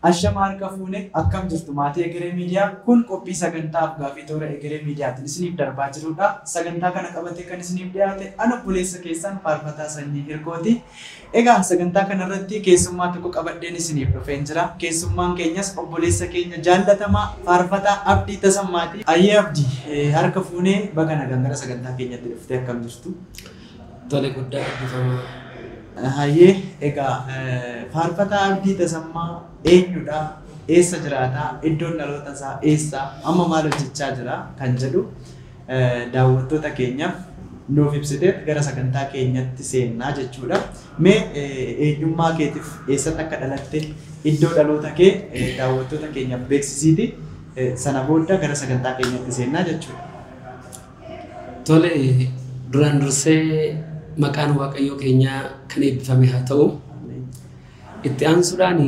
Ashama harka fuune, akkam jirtu maatii Egeree Miidiyaa? Kun qophii sagantaa Afgaaffii toora Egeree Miidiyaatiin isiniif darbaa jirudha. Sagantaa kana qabatee kan isiniif dhiyaate ana obboleessa keessan Faarfataa Sanyii Hirkooti. Egaa sagantaa kanarratti keessummaa tokko qabadheen isiniif dhufeen jira. Keessummaan keenyas obboleessa keenya jaallatamaa Faarfataa Abdii Tasammaati. Ayyee Abdii, harka fuunee, baga nagaan gara sagantaa keenyatti dhuftee, akkam jirtu? Tole, guddaa eebbifamaa. Hayyee, egaa Faarfataa Abdii Tasammaa eenyudha? Eessa jiraata? Iddoon dhaloota isaa eessa? Amma maal hojjechaa jira? Kan jedhu daawwattoota keenyaaf nuuf ibsiteet gara sagantaa keenyatti seennaa jechuudha. Mee eenyummaa keetiif eessatti akka dhalatte, iddoo dhaloota kee daawwattoota keenyaaf beeksisiiti, sana booda gara sagantaa keenyatti seennaa jechuudha. Tole, duraan dursee maqaan Waaqayyoo keenyaa kan eebbifame haa ta'u. Itti aansuudhaan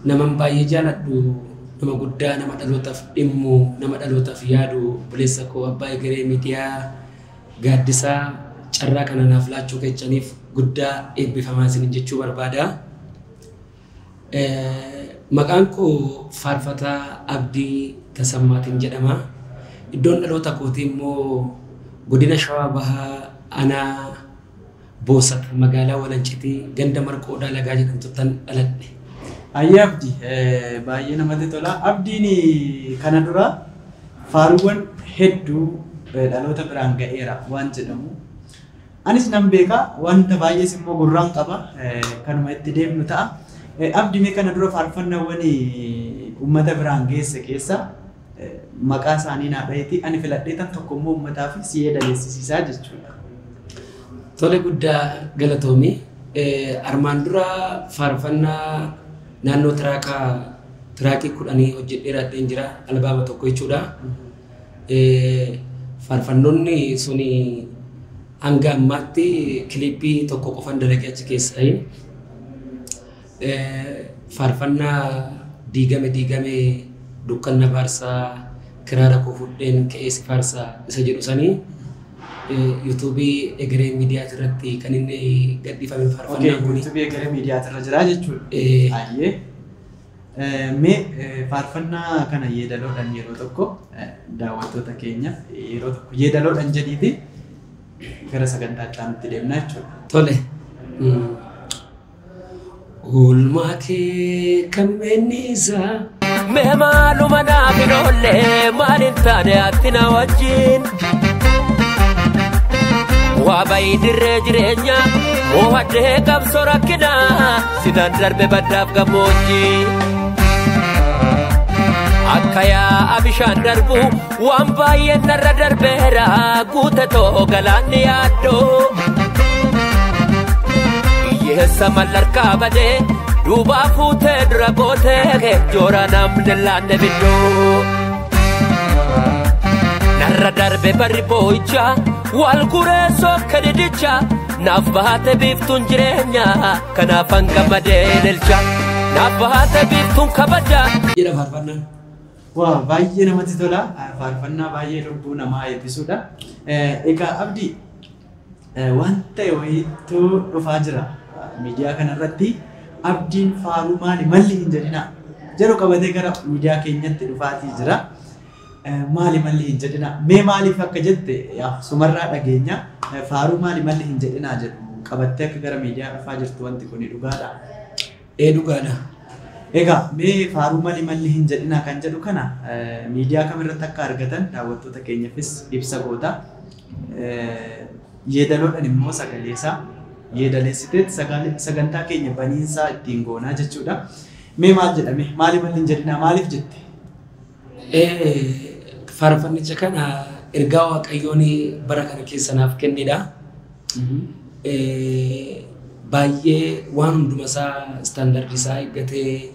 naman baay'ee jaaladhu, nama guddaa, nama dhalootaaf dhimmu, nama dhalootaaf yaadu, obboleessa koo abbaa Egeree Miidiyaa Gaaddisaa, carraa kana naaf laachuu keessaniif guddaa eebbifamaa isiniin jechuu barbaada. Maqaan koo Faarfataa Abdii Tasammaatiin jedhama. Iddoon dhaloota kootii immoo godina Shawaa Bahaa, Aanaa Boosat, magaalaa Walancitii, ganda Marqoodhaa Lagaa jedhamtuttan dhaladhe. Ayyee Abdii, baay'ee namatti tola. Abdiin kana dura faaruuwwan hedduu dhaloota biraan ga'eera waan jedhamu. Anis nan beeka, wanta baay'ees immoo gurraan qaba, kanuma itti deemnu ta'a. Abdii, mee kana dura faarfannaawwan uummata biraan geesse keessa maqaa isaanii naa dhaheeti, ani filadhee tan tokko immoo uummataaf si yeedaleessisiisaa jechuudha. Tole, guddaa galatoomi. Armaan dura faarfannaa naannoo tiraakii 10 hojjedhee jira, albaama tokko jechuudha. Faarfannoonni suni hanga ammaatti kilippii tokko qofan dalagee achi keessaa. Faarfannaa "Diigame diigame dukkanna baarsaa, kiraara koo fudheen ka'ee si faarsaa" isa jedhu sanii yuutuubii Egeree Miidiyaa irratti kan inni gadhiifame faarfannaan kuni. Yuutuubii Egeree Miidiyaa irra jira jechuudha. Ayyee. Mee faarfannaa kana yeedaloodhaan yeroo tokko daawwattoota keenyaaf yeroo tokko yeedaloodhaan jedhiiti gara sagantaa itti deemna jechuudha. Tole. Oolmaa kee kan meennisaa. Mee maaluma naaf hin oolle, maal hin taane ati na wajjin. Waa bayii dirree jireenyaa moo'adhee qabsoo rakkinaa sinan darbe baddaaf gammoojjii. Akka yaa'a bishaan darbu waan baay'een narra darbeera, guute too galaanni yaaddoo. Hiyyeessa mallarkaa badee duubaa fuutee dura gootee joora namni laanne biddoo. Narra darbe barri boo'ichaa wal guree sookke didicha, naaf baate biiftuun jireenya, kanaaf hangammadee ililcha, naaf baate biiftuun kabaja. Jedha faarfannaan. Waa, baay'ee namatti tola. Faarfannaa baay'ee lubbuu namaa eebbisuudha. Egaa Abdii, waan ta'e wayiitu dhufaa jira. Miidiyaa kanarratti Abdiin faaruu "Maali malli hin jedhinaa" jedhu qabatee gara miidiyaa keenyatti dhufaatii jira. "Maali malli hin jedhinaa." Mee maaliif akka jette sumarraa dhageenya. Faaruu "Maali malli hin jedhinaa" jedhu qabattee akka gara miidiyaa dhufaa jirtu, wanti kun dhugaadha? Ee, dhugaadha. Egaa mee faaruu "Maali malli hin jedhinaa" kan jedhu kana miidiyaa kamirratti akka argatan daawwattoota keenyaafis ibsa goota. Yeedaloodhaan immoo sagalee isaa yeedaleessiteet sagantaa keenya baniinsaa ittiin goonaa jechuudha. Mee maal jedhame? "Maali malli hin jedhinaa" maaliif jette? Faarfannicha kana ergaa Waaqayyoon bara kana keessa naaf kennedha. Baay'ee waan hundumasaa istaandardii isaa eeggatee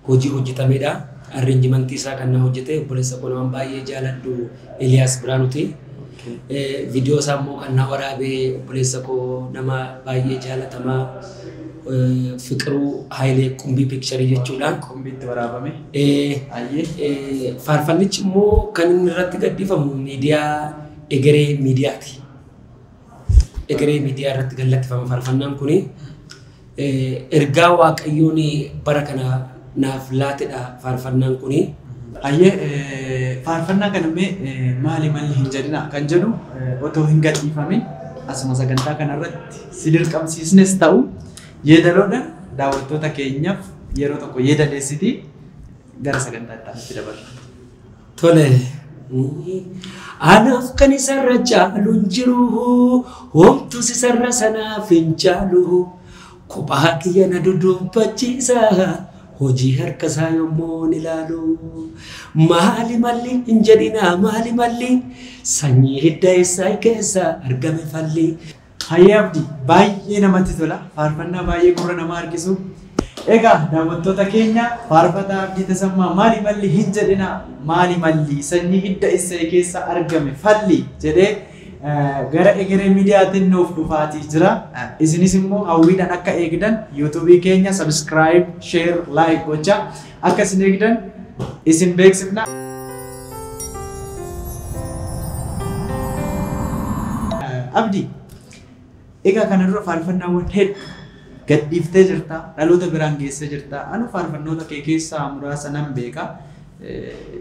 hojii hojjetamedha. Arreenjimentii isaa kan na hojjete obboleessa koo naman baay'ee jaaladhu Eliyaas Biraanuti. Viidiyoo isaa immoo kan na waraabee obboleessa koo nama baay'ee jaalatamaa Fiqiruu Hayilee Qumbii Piikcharii jechuudha. Qumbiitti waraabame. Faarfannichi immoo kan inni irratti gadhiifamu miidiyaa Egeree Miidiyaati. Egeree Miidiyaa irratti gallakkifama faarfannaan kuni. Ergaa Waaqayyoon bara kana naaf laatedha faarfannaan kuni. Ayyee, faarfannaa kana mee maali malli hin jedhina kan jedhu otoo hin gadhiifamin asuma sagantaa kanarratti si dirqamsiisnes ta'u yeedaloodhaan daawwattoota keenyaaf yeroo tokko yeedaleessiti gara sagantaa itti aanutti dabarra. Tole. Anaaf kan isarra caalu hin jiru, homtus isarra sanaaf hin caalu. Kophaa kiyya na dudubbachiisa, hojii harka isaa yommuu ilaalu. Maali malli hin jedhina maali malli, sanyii hidda isaa keessa argame falli. Hayyee Abdii, baay'ee namatti tola. Faarfannaa baay'ee gurra nama harkisu. Egaa daawwattoota keenya, faarfataa Abdii Tasammaa maali malli hin jedhina maali malli sanyii hidda isaa keessa argame falli jedhee gara Egeree Miidiyaatiin nuuf dhufaatii jira. Isinis immoo hawwiidhaan akka eegdan yuutuubii keenya subscribe, share, like gochaa akka isin eegdan isin beeksifna. Abdii, egaa kana dura faarfannaawwan hedduu gadhiiftee jirta, dhaloota biraan geessee jirta. Anu faarfannoota kee keessaa muraasa nan beeka.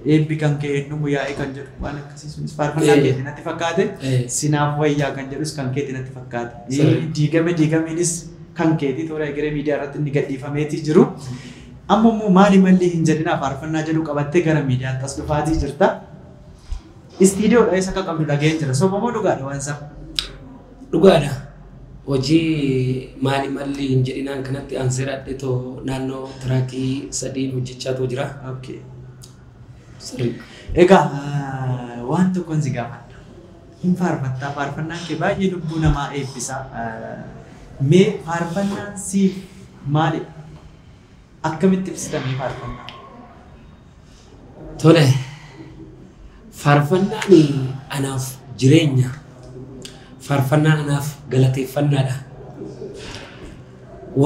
Eebbi kan kee hedduun yaa'ee kan jedhu waan akkasii sunis faarfannaa keetii natti fakkaate. Sinaaf wayyaa kan jedhus kan keetii natti fakkaate. Diigame diigamiinis kan keetii toora Egeree Miidiyaa irratti inni gadhiifameetii jiru. Amma immoo maali malli hin jedhinaa faarfannaa jedhu qabattee gara miidiyaatti as dhufaatii jirta. Istiidiyoodha eessa akka qabdu dhaga'een jira. Soba moo dhugaadha waan isaa? Dhugaadha. Hojii maali malli hin jedhinaan kanatti aansee raadhetoo naannoo tiraakii 3 hojjechaatu jira. Sirrii. Egaa waan tokkoon si gaafadha. Hin faarfattaa, faarfannaan kee baay'ee lubbuu namaa eebbisa. Mee faarfannaan siif maalidha? Akkamitti ibsita mee faarfannaa? Tole. Faarfannaan anaaf jireenya. Faarfannaan anaaf galateeffannaadha.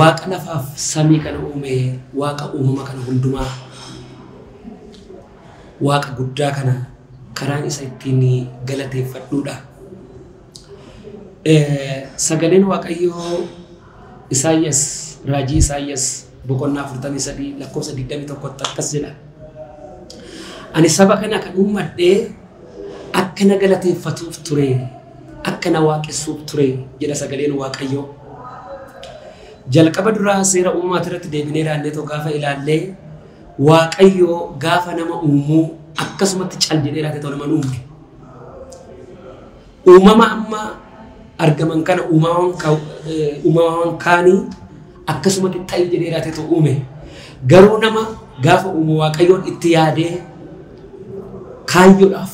Waaqa lafaaf samii kana uume, waaqa uumama kana hundumaa, waaqa guddaa kana karaan isa ittiin galateeffadhuudha. Sagaleen Waaqayyoo Isaayyaas, raajii Isaayyaas boqonnaa 43 lakkoofsa 21 akkas jedha. Ani saba kana kan uummadhee akka na galateeffatuuf ture, akka na waaqessuuf ture jedha sagaleen Waaqayyoo. Jalqaba duraa seera uumamaa irratti deebinee ilaallee gaafa ilaallee Waaqayyoo gaafa nama uumuu akkasumatti cal jedhee laatee nama uume. Uumama amma argaman kana uumamaan kaanii akkasumatti ta'i jedhee laatee uume. Garuu nama gaafa uumu Waaqayyoon itti yaadee kaayyoodhaaf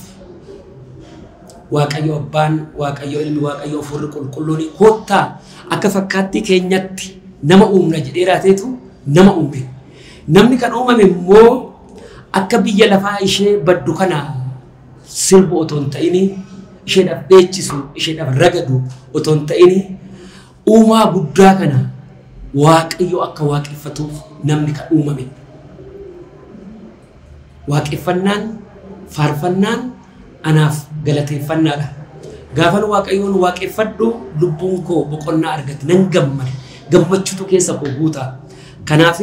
Waaqayyo Abbaan, Waaqayyo Ilmi, Waaqayyo Hafuurri Qulqulluun kottaa akka fakkaattii keenyatti nama uumna jedhee laateetu nama uume. Namni kan uumame immoo akka biyya lafaa ishee baddu kana sirbu otoo hin ta'in, isheedhaaf dheechisu, isheedhaaf ragadu otoo hin ta'in, uumaa guddaa kana Waaqayyo akka waaqeffatuuf namni kan uumame. Waaqeffannaan, faarfannaan anaaf galateeffannaadha. Gaafan Waaqayyoon waaqeffadhu lubbuun koo boqonnaa argatti, nan gammada. Gammachuutu keessa koo guuta. Kanaaf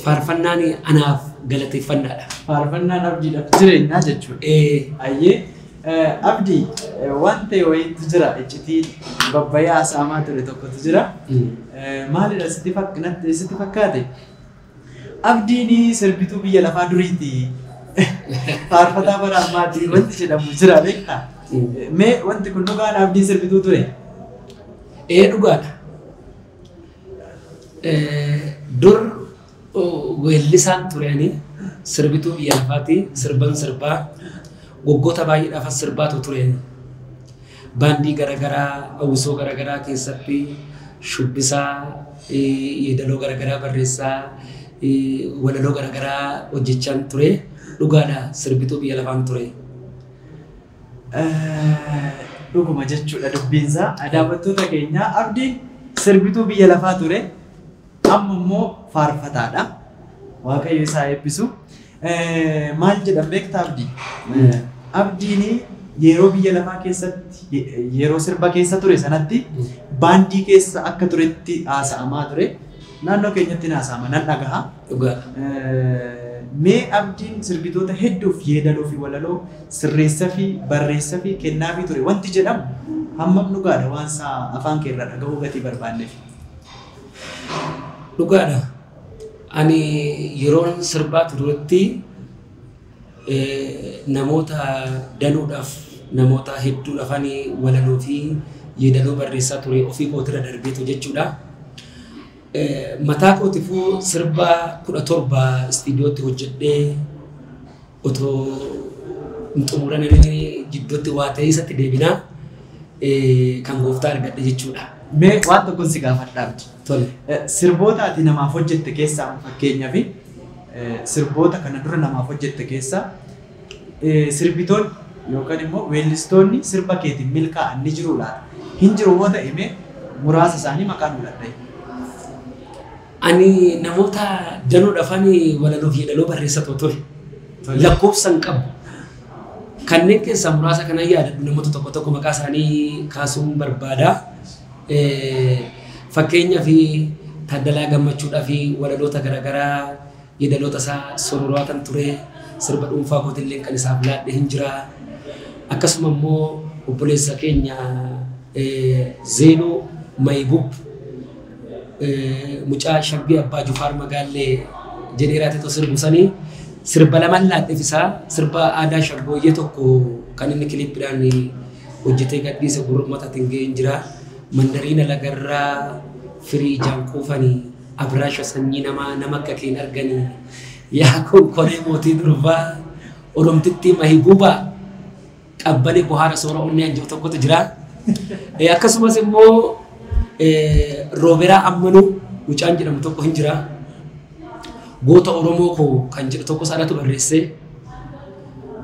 faarfannaan anaaf galateeffannaadha. Faarfannaan Abdiidhaaf jireenyaa jechuudha. Ayyee Abdii, waan ta'e wayiitu jira, iccitiin babbayaa haasa'amaa ture tokkotu jira. Maalidha sitti fakkaate? Abdiin sirbituu biyya lafaa duriiti. Faarfataa bara ammaati wanti jedhamu jira beektaa? Mee wanti kun dhugaan Abdiin sirbituu ture? Dhugaadha. Dur weellisaan ture ani, sirbituu biyya lafaati, sirban sirbaa, waggoota baay'eedhaaf as sirbaatu ture. Baandii garaagaraa, hawwisoo garaagaraa keessatti shubbisaa, yeedaloo garaagaraa barreessaa, walaloo garaagaraa hojjechaan ture. Dhugaadha, sirbituu biyya lafaan ture. Dhuguma jechuudha dubbiinsaa. Daawwattoota keenya, Abdiin sirbituu biyya lafaa ture. Amma immoo faarfataadha. Waaqayyo isaa eebbisu. Maal jedhan beektaa Abdii? Abdiin yeroo biyya lafaa keessatti, yeroo sirba keessa ture sanatti baandii keessa akka turetti haasa'amaa ture. naannoo keenyatti naasaama nan dhagaha. Dhugaadha. Mee Abdiin sirbitoota hedduuf yeedaloo fi walaloo sirreessaa fi barreessaa fi kennaa fi ture wanti jedhamu hammam dhugaadha waan isaa afaan kee irraa dhagahuu gatii barbaanneef. Dhugaadha. Ani yeroon sirbaa turetti namoota danuudhaaf namoota hedduudhaaf ani walaloo fi yeedaloo barreessaa ture ofii kootirra darbeetu jechuudha. Mataa kootifuu sirba 17 istiidiyootti hojjedhee otoo hin xumuranii jidduutti waa ta'e isatti deebinaa kan gooftaa argadhe jechuudha. Mee waan tokkoon si gaafadha Abdi. Tole. Sirboota ati namaaf hojjette keessaa fakkeenyaaf sirboota kana dura namaaf hojjette keessaa sirbitoonni yookaan immoo weellistoonni sirba keetiin milkaa'an ni jiru laata? Hin jiru yoo ta'e mee muraasa isaanii maqaa nuu ladha'i. Ani namoota danuudhaaf ani walaloo fi yeedaloo barreessa ture. Lakkoofsa hin qabu. Kanneen keessaa muraasa kana yaadadhu namoota tokko tokko maqaa isaanii kaasuun barbaada. Fakkeenyaaf Taaddalaa Gammachuudhaa fi walaloota garaagaraa yeedaloota isaa sororaa kan ture sirba dhuunfaa kootillee kan isaaf laadhe hin jira. Akkasuma immoo obboleessa keenya Zeenoo Maayibub mucaa Shaggee Abbaa Jufaar Magaallee jedhee raatee sirbu sanii sirba lamaan laadheef isaa sirba aadaa shaggooyyee tokko kan inni kiliippiidhaan hojjetee gadhiise gurmataatiin ga'ee hin jira. Mandariina lagarraa firii ijaan quufanii abraasha sanyii namaa nama akka keen arganii yaa konkonee mootii durbaa oromtittii mahibuubaa qabbanee bohaara soora onnee anjiru tokkotu jira. Akkasumas immoo Rooberaa Ammanuu mucaan jedhamu tokko hin jira. Goota Oromoo koo kan jedhu tokko sanatu barreesse.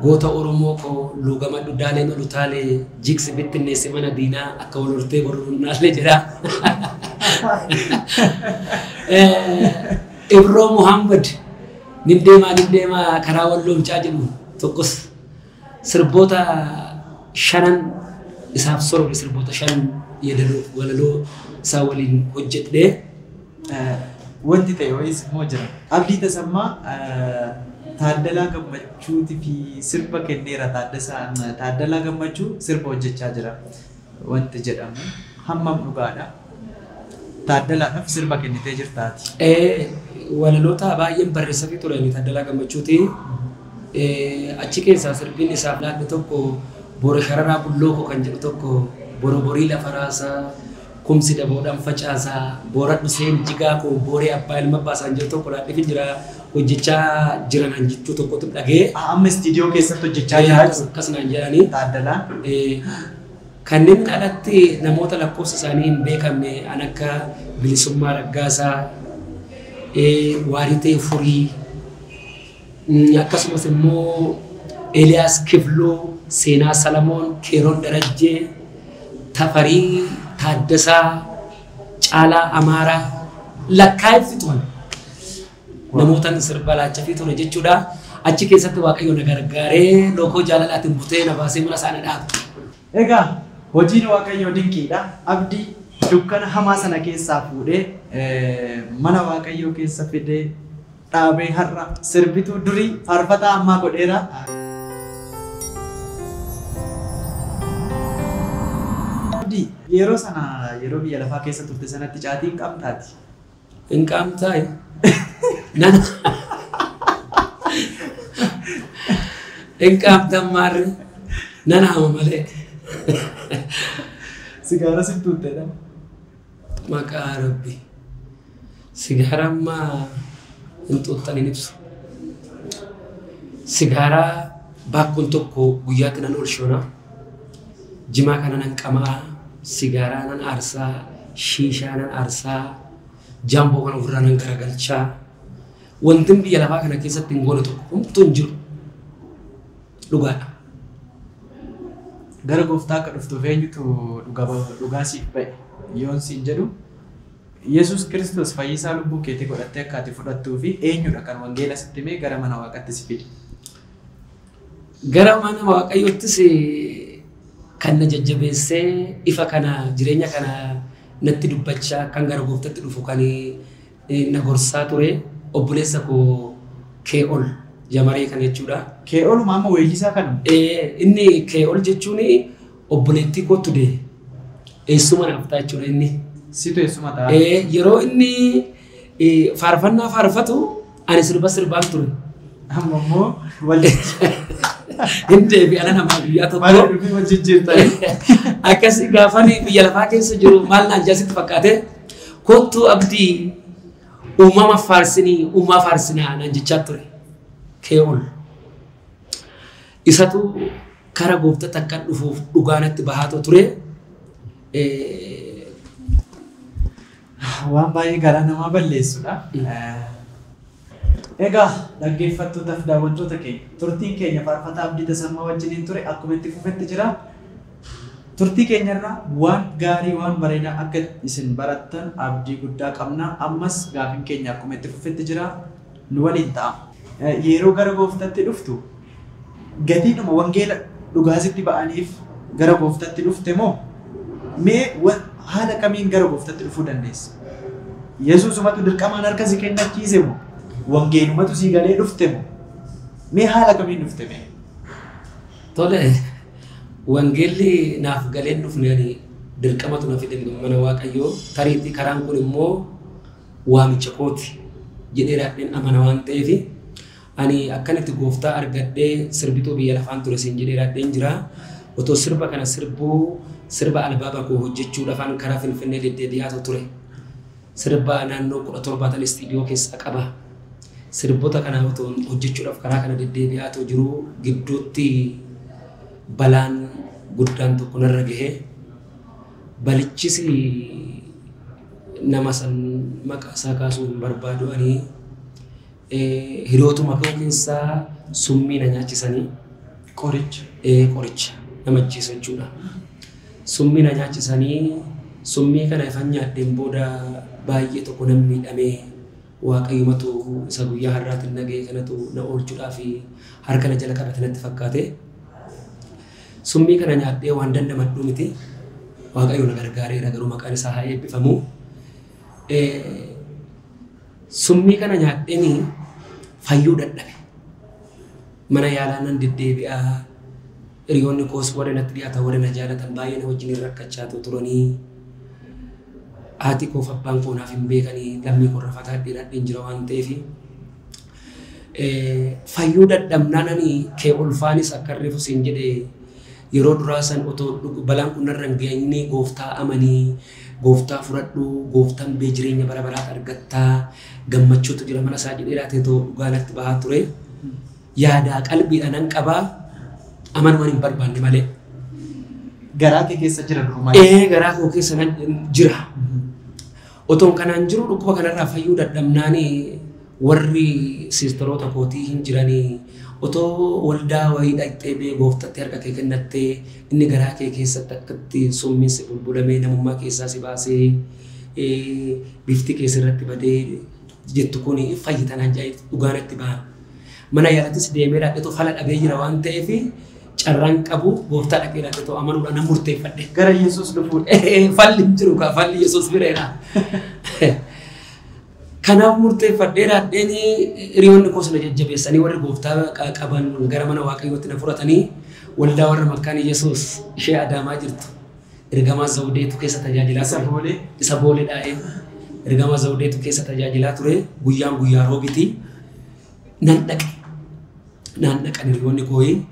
Goota Oromoo koo luugamadhu daaleen olu taalee jigsi bittinneesse mana diinaa akka wal hortee boruunnaallee jedha. Ibroo Muhammad nin deemaa karaa walloo mucaa jedhu tokkos sirboota shanan isaaf sorore sirboota shan yeedaloo walaloo isaa waliin hojjedhee. Wanti ta'e wayiis immoo jira. Abdii Tasammaa Taaddalaa Gammachuutii fi sirba kenneera Taaddalaa Gammachuu sirba hojjechaa jira wanti jedhamu hammam dhugaadha. Taaddalaadhaaf sirba kennitee jirtaati. Walaloota baay'een barreessafii turani Taaddalaa Gammachuuti. Achi keessaa sirbiin isaaf laadhe tokko Boora Shararaa Bulloo koo kan jedhu tokko Boroborii lafa raasaa kumsi daboodhaan facaasaa booradhu seen jigaa koo booree abbaa ilma baasaan jiru tokko laadheef jira hojjechaa jiran jechuu tokkotu dhagee. Amma istiidiyoo keessatti hojjechaa jira. Akkasumaan jedhanii. Taaddalaan. Kanneen alatti namoota lakkoofsa isaanii hin beekamne an akka Bilisummaa Raggaasaa, Waaritee Furii, akkasumas immoo Eeliyaas Kifloo, Seenaa Salamoon, Keeroon Darajjee, Tafarii Taaddasaa, Caalaa Amaaraa lakkaa'eef turan. Namoota sirba laachafii ture jechuudha. Achi keessatti Waaqayyo na gargaaree lookoo jaalalaatiin butee na baasee mana isaa na dhaabe. Egaa hojiin Waaqayyoo dinqiidha. Abdii dukkana hamaa sana keessaa fuudhee mana Waaqayyoo keessa fidee dhaabee har'a sirbituu durii faarfataa ammaa godheera. Abdii yeroo sana yeroo biyya lafaa keessa turte sanatti caatii hin qabtaati? Hin qabtaayi. Nana. Hin qabtan maarri. Nana hama malee. Sigaara si tuutteedha. Maqaa Rabbi. Sigaara ammaa hin xuuxxan hin ibsu. Sigaaraa baakkoon tokko guyyaatti nan oolchoona. Jimaa kana nan qamaa, sigaaraa nan aarsaa, shiishaa nan aarsaa, jaamboo kana ofirraa nan garagalchaa. Wanti biyya lafaa kana keessatti hin goone tokko homtuu hin jiru. Dhugaadha. Gara gooftaa akka dhuftuuf eenyutu dhugaa siif ba'e? Yoon siin jedhu Yesuus Kiristoos fayyisaa lubbuu keetii godhattee akka ati fudhattuu fi eenyudha kan wangeela sitti himee gara mana Waaqaatti si fide? Gara mana Waaqayyoottis kan na jajjabeessee ifa kana jireenya kana natti dubbachaa kan gara gooftaatti dhufu kan Na gorsaa ture obboleessa koo Kee'ol Jamaree kan jechuudha. Kee'ol maama weellisaa kana? Inni Kee'ol jechuun obboleettii kootu dee eessuma naaf ta'a jechuudha inni. Situ eessuma ta'a? Yeroo inni faarfannaa faarfatu ani sirba sirbaan ture. Amma immoo wal Hin deebi'ana namaa guyyaa tokko. Maal dhufee wal jijjiirtanii? Akkasii gaafani biyya lafaa keessa jiru maal naan jaasitti fakkaate kottuu Abdii uumama faarsinii uumaa faarsinaa naan jechaa ture. Kee'ol. Isatu kara gooftaa takka dhufuuf dhugaanatti bahaatoo ture. Waan baay'ee garaa namaa balleessudha. Egaa dhaggeeffattootaa fi daawwattoota keenya turtiin keenya faarfataa Abdii Tasammaa wajjiniin ture akkuma itti fufetti jira. Turtii keenyarraa waan gaarii waan bareedaa akka isin barattan abdii guddaa qabna. Ammas gaafiin keenya akkuma itti fufetti jira. Nu waliin ta'a. Yeroo gara gooftaatti dhuftu gatiidhuma wangeela dhugaasitti ba'aniif gara gooftaatti dhufte moo mee haala kamiin gara gooftaatti dhufuu dandeessa? Yesuusumatu dirqamaan harka si kennachiise moo? Wangeelumatu si galee dhufte moo? Mee haala kamiin dhufte mee? Tole, wangeelli naaf galeen dhufne ani dirqamatu na fide mana Waaqayyoo. Tariitti karaan kun immoo waamicha kooti jedhee raadheen amana waan ta'eef ani akkanatti gooftaa argadhee sirbituu biyya lafaan ture siin jedhee raadheen jira. Otoo sirba kana sirbuu sirba albaaba koo hojjechuudhaafaan karaa Finfinnee deddeebi'aatu ture. Sirba naannoo 17 istiidiyoo keessaa qaba. Sirboota kana otoo hojjechuudhaaf karaa kana deddeebi'aatu jiru gidduutti balaan guddaan tokko narra gahe. Balichis nama san maqaa isaa kaasuu hin barbaadu ani hiriyootuma koo keessaa summii na nyaachisanii. Qoricha. Qoricha nama ajjeesu jechuudha. Summii na nyaachisanii summii kana ifan nyaadheen booda baay'ee tokko nan miidhamee Waaqayyumatu isa guyyaa har'aatiin nagahee kanatu na oolchuudhaaf harka na jala qabate natti fakkaate. Summii kana nyaadhee waan dandamadhu miti. Waaqayyo na gargaareera garuu maqaan isaa haa eebbifamu. Summii kana nyaadheen fayyuu dadhabe. Mana yaalaa nan deddeebi'aa. Hiriyoonni koos warri natti dhiyaatan warri na jaalatan baay'ee na wajjin rakkachaa turanii. Haati koof abbaan koo naaf hin beekanii lammii koo irraa fagaadhee dhadheen jira waan ta'eef. Fayyuu dadhabnaan ani kee olfaanis akka reefu siin jedhee yeroo duraa san otoo balaan kun narra hin geenye gooftaa amanii gooftaa fudhadhu gooftaan bee jireenya bara baraatti argattaa gammachuutu jira mana isaa jedhee laatee too dhugaa natti bahaa ture. Yaadaa qalbiidhaan nan qabaa amanumaan hin barbaanne malee. Garaa kee keessa jira durumaa? Garaa koo keessa jira. Otoon kanaan jiru dhukkuba kanarraa fayyuu dadhabnaan warri siistaroota kootii hin jiranii otoo waldaa wayii dhaqxee bee gooftatti harka kee kennattee inni garaa kee keessatti akkatti summiin si bulbulamee namummaa keessaa si baasee bifti kee sirratti badee jettu kun fayyitanaan jedhee dhugaan itti bahan. Mana yaalattis deemee dhaqxeetoo fala dhabee jira waan ta'eef carraan qabu gooftaa dhaqee dhaqxeetoo amanuudhaan nan murteeffadhe. Gara Yesuus dhufuudha. Falli hin jiru kaa falli Yesuus bireera. Kanaaf murteeffadhee dhaqxeen hiriyoonni koos na jajjabeessanii warri gooftaa qaban gara mana Waaqayyootti na fudhatanii waldaa warra makkaan Yesuus ishee Adaamaa jirtu ergamaa Zawudeetu keessa tajaajilaa ture. Isa boolee dhaa'ee ergamaa Zawudeetu keessa tajaajilaa ture guyyaan guyyaa roobiti nan dhaqe. Naan dhaqan hiriyoonni kooyi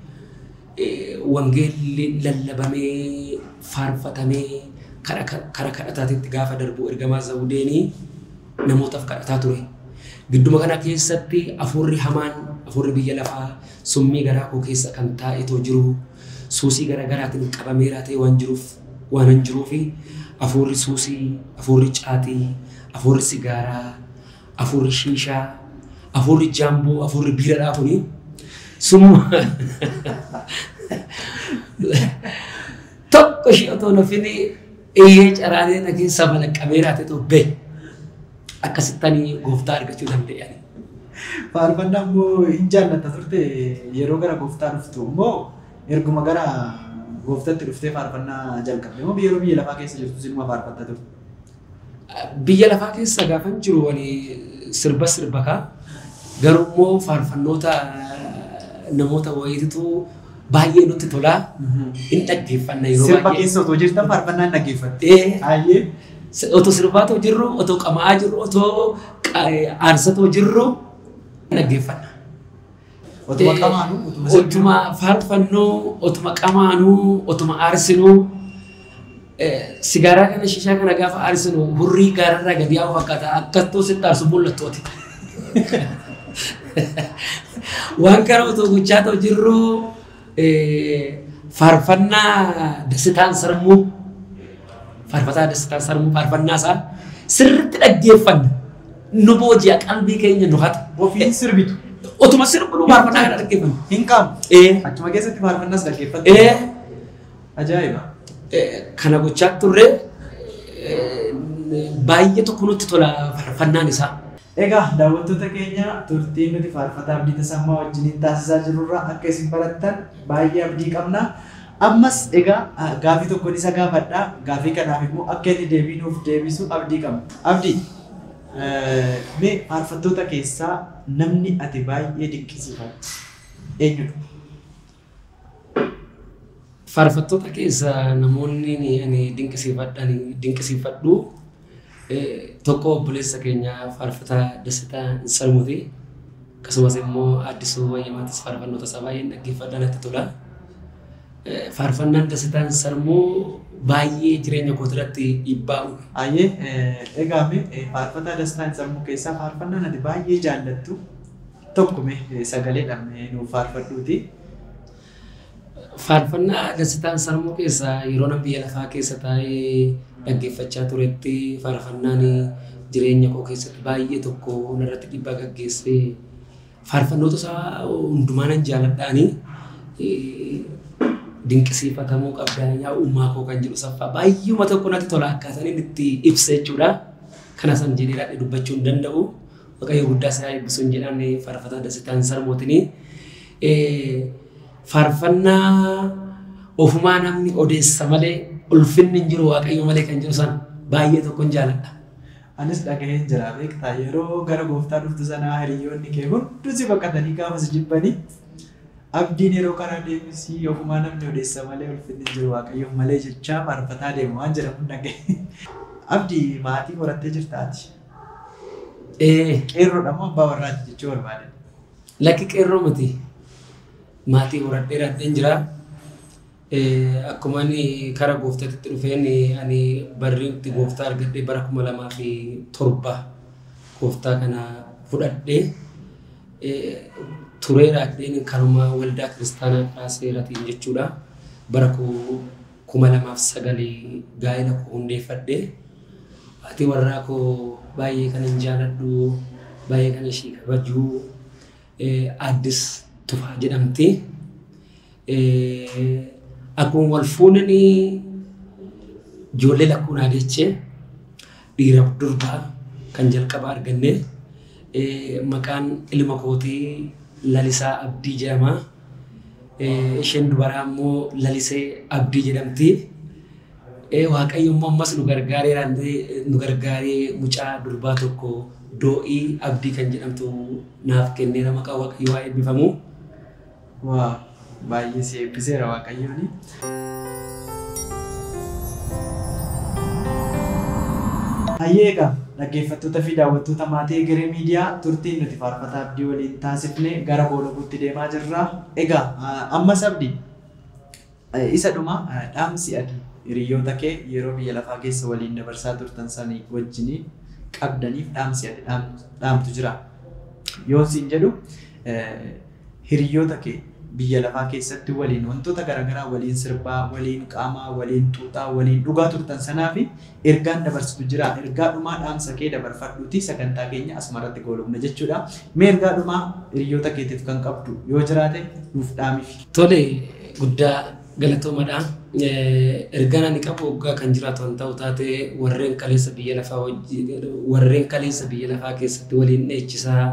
wangeelli lallabamee faarfatamee kara kadhataatitti gaafa darbu ergamaa Zawudeenii namootaaf kadhataa ture. Gidduma kana keessatti hafuurri hamaan hafuurri biyya lafaa summii garaa koo keessa kan taa'etoo jiru suusii gara garaatiin qabameeraa ta'e waan jiruuf waan hin jiruufi hafuurri suusii, hafuurri caatii, hafuurri sigaaraa, hafuurri shiishaa, hafuurri jaamboo, hafuurri biiradhaa kuni summa tokko ishee otoo nafini iyyee caraanee na keessa balaqqameeraa ta'e bee. Akkasittanii gooftaa argachuu danda'an. Faarfannaa immoo hin jaallatta turte yeroo gara gooftaa dhuftu immoo erguma gara gooftaatti dhuftee faarfannaa jalqabde moo yeroo biyya lafaa keessa jirtus ilma faarfatta turte? Biyya lafaa keessa gaafan jiru ani sirba sirbakaa garuu immoo faarfannoota namoota wayiitu baay'ee nutti tolaa hin dhaggeeffanna yeroo baay'ee. Sirba keessa otoo jirtan faarfannaa hin dhaggeeffatte. Baay'ee. Otoo sirbaatoo jirru, otoo qama'aa jirru, otoo aarsatoo jirru dhaggeeffanna. Otuma qamaanuu, otuma sirbinuu. Otuma faarfannuu, otuma qamaanuu, otuma aarsinuu. Sigaaraa kana shishaa kana gaafa aarsinu hurrii gaararraa gadi yaa'u fakkaata. Akkattuu sitti aarsu mul'attooti. Waan kana otoo gochaa ta'u jirru faarfannaa Dassitaan Sarmuu faarfataa Dassitaan Sarmuu faarfannaa isaa sirriitti dhaggeeffanna. Nu booji'a qalbii keenya nu hata. Ofiin sirbitu. Otuma sirbinu faarfannaa kana dhaggeeffanna. Hin qaamu. Achuma keessatti faarfannaas dhaggeeffattu. Ajaa'iba. Kana gochaa turre baay'ee tokko nutti tola faarfannaan isaa. Egaa daawwattoota keenya turtii nuti faarfataa Abdii Tasammaa wajjiniin taasisaa jirurraa akka isin barattan baay'ee abdii qabna. Ammas egaa gaafii tokkoon isa gaafadha. Gaafii kanaaf immoo akka inni deebii nuuf deebisu abdii qabna. Abdii, mee faarfattoota keessaa namni ati baay'ee dinqisiifattu eenyudha? Faarfattoota keessaa namoonni ani dinqisiifadhu tokko obboleessa keenya faarfataa Dassitaa Sarmuuti. Akkasumas immoo Addisuu Wayyamaatis faarfannoota isaa baay'een dhaggeeffadha natti tola. Faarfannaan Dassitaan Sarmuu baay'ee jireenya koo irratti dhiibbaa uume. Ayyee egaa mee faarfataa Dassitaan Sarmuu keessaa faarfannaan ati baay'ee jaallattu tokko mee sagaleedhaan mee nuuf faarfadhuuti. Faarfannaa Dassitaan Sarmuu keessaa yeroo nan biyya lafaa keessa taa'ee dhaggeeffachaa turetti faarfannaan jireenya koo keessatti baay'ee tokko narratti dhiibbaa gaggeesse faarfannoota isaa hundumaa nan jaaladhaani dinqisiifatamuu qabda yaa uumaa koo kan jedhu saffaa baay'uma tokko natti tola akkaataan inni itti ibsa jechuudha. Kana san jedhee dhaadhee dubbachuu hin danda'u. Waaqayyo guddaa isaa eebbisuun jedhaan faarfataa Dassitaan Sarmuutiin. Faarfannaa ofumaa namni odeessa malee ulfinni hin jiru Waaqayyo malee kan jedhu san baay'ee tokkon jaaladha. Anis dhagaheen jira beektaa yeroo gara gooftaa dhuftu sanaa hiriyoonni kee hundi si baqatanii gaafa si jibbanii abdiin yeroo karaa deemisii ofumaa namni odeessa malee ulfinni hin jiru Waaqayyo malee jechaa faarfataa deemu waan jedhamu dhagahe. Abdii maatii horattee jirta ati? Qeerroodha moo abbaa warraati jechuu barbaade? Lakki qeerroo miti. Maatii horadhee raadheen jira. Akkuma ani karaa gooftaatti dhufeen ani barri itti gooftaa argadhee bara 2007 gooftaa kana fudhadhee turee raadheen karuma waldaa kiristaanaa karaa seeratiin jechuudha. Bara 2009 gaa'ela koo hundeeffadhee haati warraa koo baay'ee kan hin jaaladhu baay'ee kan ishii kabaju Addis Tufaa jedhamti. Akkuma wal fuunanii ijoollee lakkuun adeechee dhiiraaf durbaa kan jalqaba arganne maqaan ilma kootii Lalisaa Abdii jedhama. Isheen dubaraa immoo Lalisee Abdii jedhamti. Waaqayyo immoo ammas nu gargaaree mucaa durbaa tokko Doo'ii Abdii kan jedhamtu naaf kenneera maqaa Waaqayyoo haa eebbifamu. Waa baay'ee si eebbiseera Waaqayyooni. Hayyee egaa dhaggeeffattoota fi daawwattoota maatii Egeree Miidiyaa turtiin nuti faarfataa Abdii waliin taasifne gara boolabuutti deemaa jirra. Egaa ammas Abdii isa dhuma dhaamsi ati hiriyoota kee yeroo biyya lafaa keessa waliin dabarsaa turtan sanii wajjinii qabdaniif dhaamsi ati dhaamtu jira. Yoo siin jedhu hiriyoota kee biyya lafaa keessatti waliin wantoota garaagaraa waliin sirbaa, waliin qaamaa, waliin xuuxaa, waliin dhugaa turtan sanaa fi ergaan dabarsitu jira. Ergaa dhumaa dhaamsa kee dabarfadhuuti sagantaa keenya asumarratti goolabna jechuudha. Mee ergaa dhumaa hiriyoota keetiif kan qabdu yoo jiraate nuuf dhaamiif. Tole guddaa galatoomadha. Ergaan ani qabu waggaa kan jiraatu waan ta'u taate warreen kaleessa biyya lafaa keessatti waliin dheechisaa,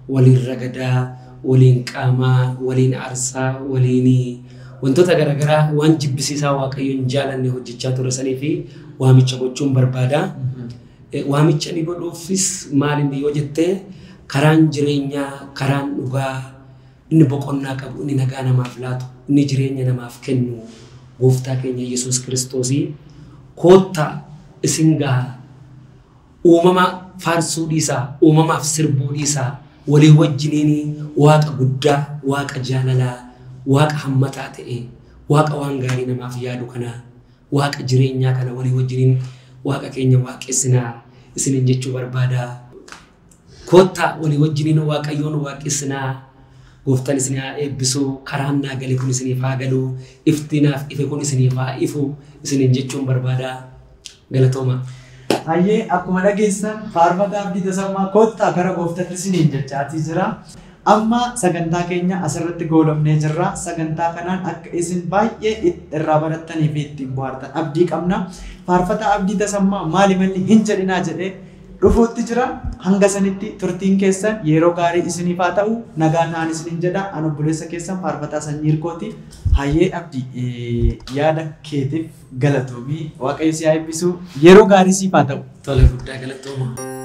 waliin ragadaa, waliin qaamaa, waliin aarsaa, waliin wantoota garaagaraa waan jibbisiisaa Waaqayyoon jaalanne hojjechaa ture sanii fi waamicha gochuun barbaada. Waamicha ni godhuufis maal inni yoo jettee, karaan jireenyaa, karaan dhugaa, inni boqonnaa qabu, inni nagaa namaaf laatu, inni jireenya namaaf kennu gooftaa keenya Yesuus Kiristoosii koottaa isin gaha. Uumama faarsuu dhiisaa, uumamaaf sirbuu dhiisaa, walii wajjiniin waaqa guddaa, waaqa jaalalaa, waaqa hammataa ta'e, waaqa waan gaarii namaaf yaadu kana, waaqa jireenyaa kana walii wajjiniin waaqa keenya waaqessinaa isiniin jechuu barbaada. Koottaa walii wajjiniin waaqayyoon waaqessinaa. Gooftaan isin haa eebbisu, karaan naa gale kun isiniif haa galu, ifti naaf ife kun isiniif haa ifu isiniin jechuun barbaada. Galatooma. Hayyee, akkuma dhageessan faarfataa Abdii Tasammaa kottaa gara gooftaatti isiniin jechaatii jira. Amma sagantaa keenya asirratti goolabnee jirra. Sagantaa kanaan akka isin baay'ee irraa barattanii fi ittiin bohaartan abdii qabna. Faarfataa Abdii Tasammaa maali malli hin jedhinaa jedhee dhufuutti jira. Hanga sanitti turtiin keessan yeroo gaarii isiniif haa ta'u. Nagaan naan isiniin jedha. An obboleessa keessan faarfataa Sanyii Hirkooti. Hayyee Abdii, yaada keetiif galatoomii. Waaqayyo si haa eebbisu. Yeroo gaarii siif haa ta'u. Tole, guddaa galatooma.